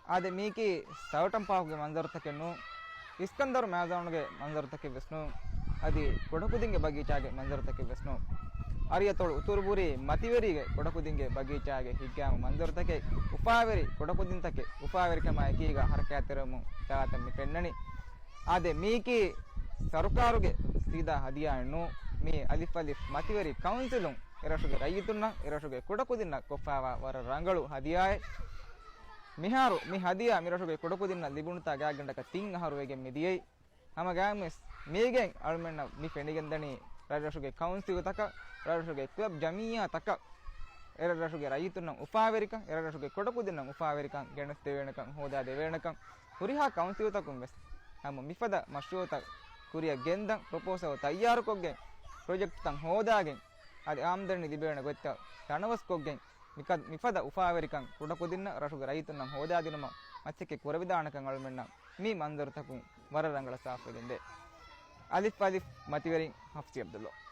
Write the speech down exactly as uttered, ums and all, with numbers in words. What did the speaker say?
އާދެ، މީކީ ސައުޓަން ޕާކުގެ މަންޒަރުތަކެއް ނޫން، އިސްކަންދަރު މާޒަވާނުގެ މަންޒަރުތަކެއް ވެސް ނޫން، އަދި ކުޑަކުދިންގެ ބަގީޗާގެ މަންޒަރުތަކެއް ވެސް ނޫން. އަރިއަތޮޅު އުތުރުބުރީ މަތިވެރީގެ ކުޑަކުދިންގެ ބަގީޗާގެ ހިތްގައިމު މަންޒަރުތަކެއް، އުފާވެރި ކުޑަކުދިންތަކެއް، އުފާވެރިކަމާ އެކީގަ ހަރަކާތްތެރިވަމުން ދާތަން މި ފެންނަނީ. އާދެ، މީކީ ސަރުކާރުގެ ސީދާ ހަދިޔާއެއް ނޫން، މީ އަލިފް އަލިފް މަތިވެރި ކައުންސިލުން އެރަށުގެ ރައްޔިތުންނަށް، އެރަށުގެ ކުޑަކުދިންނަށް ކޮށްފާވާ ވަރަށް ރަނގަޅު ހަދިޔާއެއް. މިހާރު މި ހަދިޔާ މިރަށުގެ ކުޑަކުދިންނަށް ލިބުނުތާ ގާތްގަނޑަކަށް ތިން އަހަރު ވެގެން މިދިޔައީ. ހަމަގައިމުވެސް މީގެން އަޅުމެންނަށް މި ފެނިގެންދަނީ ރަށްރަށުގެ ކައުންސިލްތަކަށް، ރަށްރަށުގެ ކްލަބް ޖަމިއްޔާތަކަށް އެރަށްރަށުގެ ރައްޔިތުންނަށް އުފާވެރިކަން، އެރަށްރަށުގެ ކުޑަކުދިންނަށް އުފާވެރިކަން ގެނެސްދެވޭނެކަން، ހޯދާދެވޭނެކަން، ހުރިހާ ކައުންސިލްތަކުން ވެސް ހަމަ މިފަދަ މަޝްރޫއުތައް ކުރިއަށް ގެންދަން، ޕްރޮޕޯސަލް ތައްޔާރުކޮށްގެން، ޕްރޮޖެކްޓްތައް ހޯދާގެން، އަދި އާމްދަނީ ލިބޭނެ ގޮތްތައް ތަނަވަސްކޮށްގެން، މިކަ-، މިފަދަ އުފާވެރިކަން ކުޑަކުދިންނަށް ރަށުގެ ރައްޔިތުންނަށް ހޯދާދިނުމަށް މަސައްކަތް ކުރެވިދާނެކަން އަޅުމެންނަށް މި މަންޒަރުތަކުން ވަރަށް ރަނގަޅަށް ސާފުވެގެންދޭ. އަލިފް އަލިފް މަތިވެރިން ހަފްސީ އަބްދުﷲ.